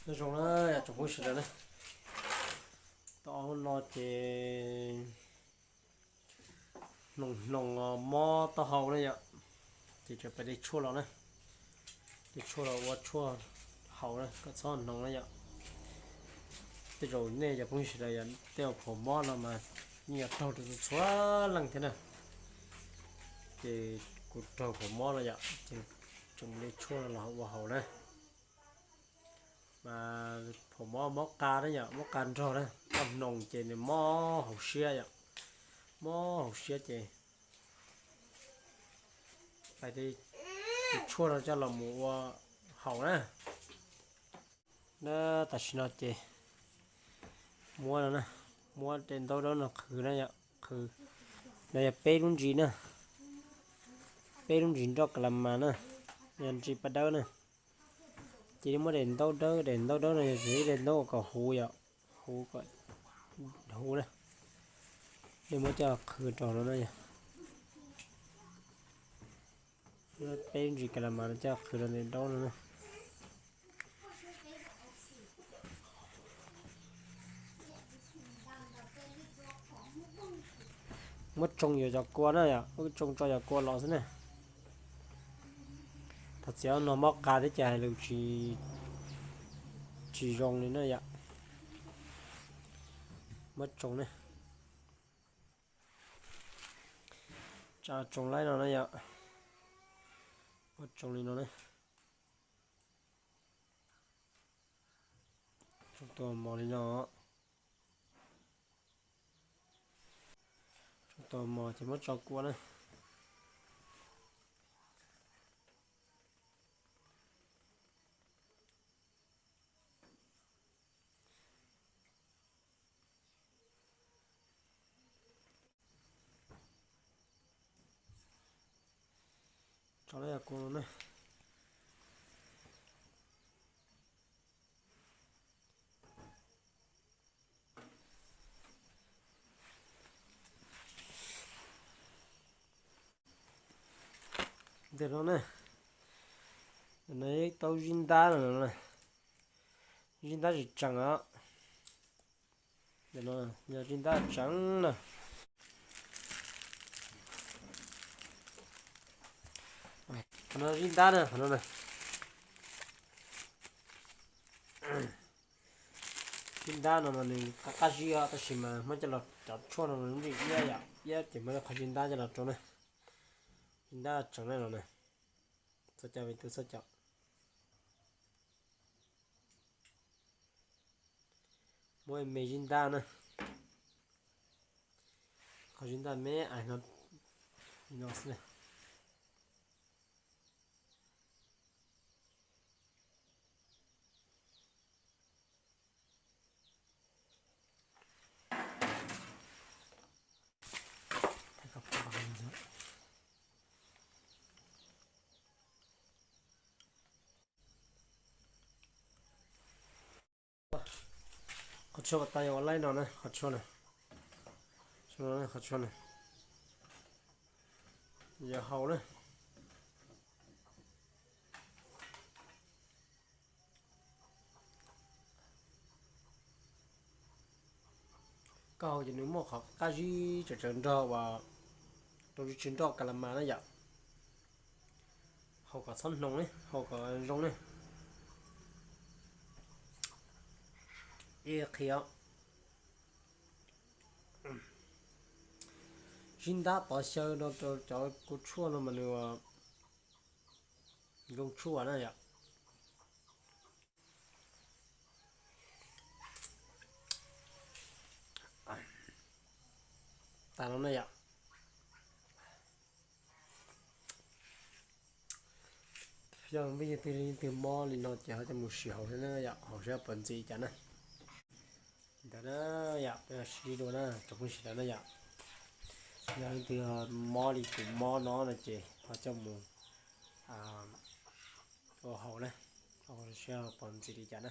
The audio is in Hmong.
Nyob zoo na yom tsoom phooj ywg sawv daws na, tau ob hnub no ces hnoos hnoos mob taub hau na yom, ces tseem pais de tshuaj los na, de tshuaj los ua tshuaj haus na kom txhob hnoos na yom. Tej zaum nej cov phooj ywg sawv daws yom tej zaum phuam mob no mas yeej yuav raug rau txhua leej thiab na. Ces kuv raug phuam mob no yom ces tseem de tshuaj no los ua haus na. Mas phuam mob mob qa na yom, mob qa nrog na, mob hnoos ces nws mob hauv siab yom, mob hauv siab ces pais de tshuaj no coj los mus ua haus na. Na tam sim no ces muab no na, muab daim ntaub dawb no qhwv na yom, qhwv no yog peb lub ntsis na, peb lub ntsis nroj kas las mas na, yog ntsis paj dawb na. Ces muab daim ntaub dawb, daim ntaub dawb no yog ib daim ntaub kom huv yom, huv kom huv na. Nej muab coj qhwv rau no na yom. Peb ntsis kas las mas no coj qhwv rau daim ntaub no na. Muab tsoo yuav cov kua na yom, muab tsoo tso cov kua los xwb na. Thov txim no mob qa thiab ces hais lus tsis, tsis zoo li na yom. Muab tsoo na. Tsa tsoo laib no na yom. Muab tsoo li no na. Tsoo tua mos li no. Tsoo tua mos ces muab tso kua na. Tso lawm yog kua no na. Ntawm no na, no tau zib ntab no, zib ntab tsis tsees os. Ntawm no yog zib ntab tsees na. Qhov no zib ntab na, qhov no na. Zib ntab no mas nws qab qab zib os, tab sis mas muab coj los cov tshuaj no lub ntsej iab yom, iab ces muab qhov zib ntab coj los rau na. Zib ntab tsees na no na. Txhob coj, me tub txhob coj. Muab me zib ntab na. Qhov zib ntab me ais no, no xwb na. Qhov tshuaj tas yog ua laib no na, qhov tshuaj na, qhov tshuaj na, yog haus na. Koj haus ces nws muaj qhov qab zib tseem tsawv nrog uas rau zib tsw nroj ka la mas na yom. Haus kom txhob hnoos ne, haus kom zoo ne. Ib qhia zib ntab tov xyaw no rau cov kua tshuaj no mas nws zoo tshuaj na yom. Tas no na yom. Yog peb yog twg leej twg mob li no ces ho coj mus sim haus thiab na yom, haus saib puas ntxim cas na. Ntawd na yom, peb sib dua na tsoom phooj ywg sawv daws na yom. Yog leej twg mob li kuv mob no no ces ho coj mus ua haus na, haus saib puas ntxim li cas na.